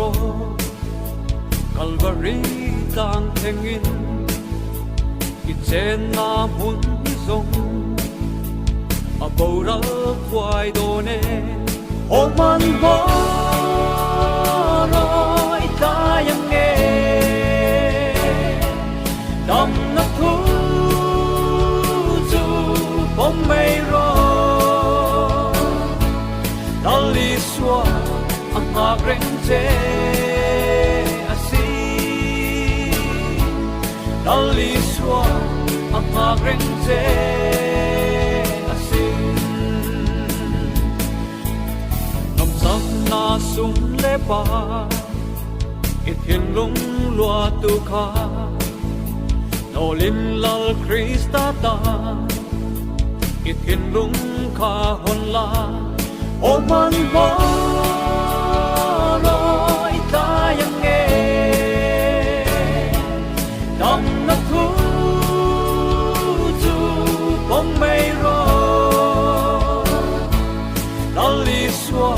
rawh Kalvari tlang thlengin i chenna hmun zawng a boral thuai dawn e. Aw hmanhmawh rawh i tlai ang e, damna thu chu pawm mai rawh. Lal Isua a nghak reng che a si. Lal Isua a nghak reng che a si. Nawmsakna sum leh pa i thinlung luatu kha Nawlin Lal Krista tan i thinlung kha hawn la. Aw hmanhmawh rawh i tlai ang e, damna thu chu pawm mai rawh. Lal Isua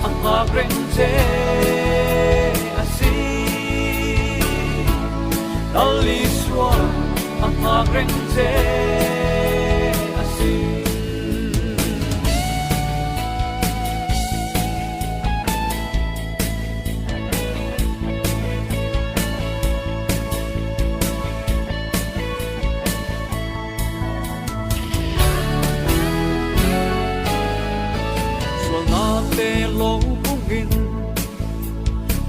a nghak reng che a si. Lal Isua a nghak reng che a si. Sualnak te lo pungin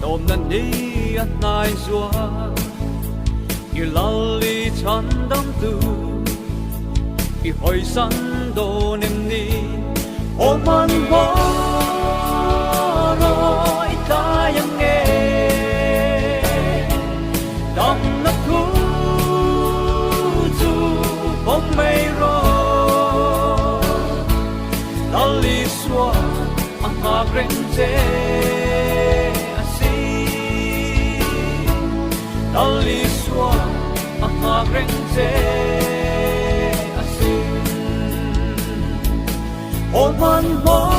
dawmna ni a hnai zual i lal i chhandamtu i hawisan dawn em ni? Aw hmanhmawh rawh i tlai ang e, damna thu chu pawm mai rawh. Lal Isua a nghak reng che a si. Lal Isua a nghak reng che a si. Aw hmanhmawh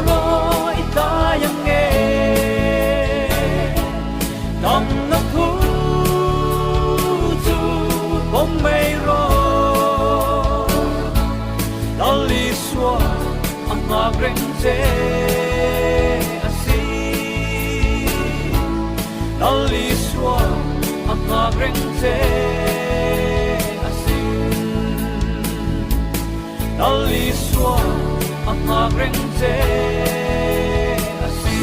rawh i tlai ang e, damna thu chu pawm mai rawh. Lal Isua a nghak reng che a si. Lal Isua a nghak reng che a si. Lal Isua a nghak reng che a si.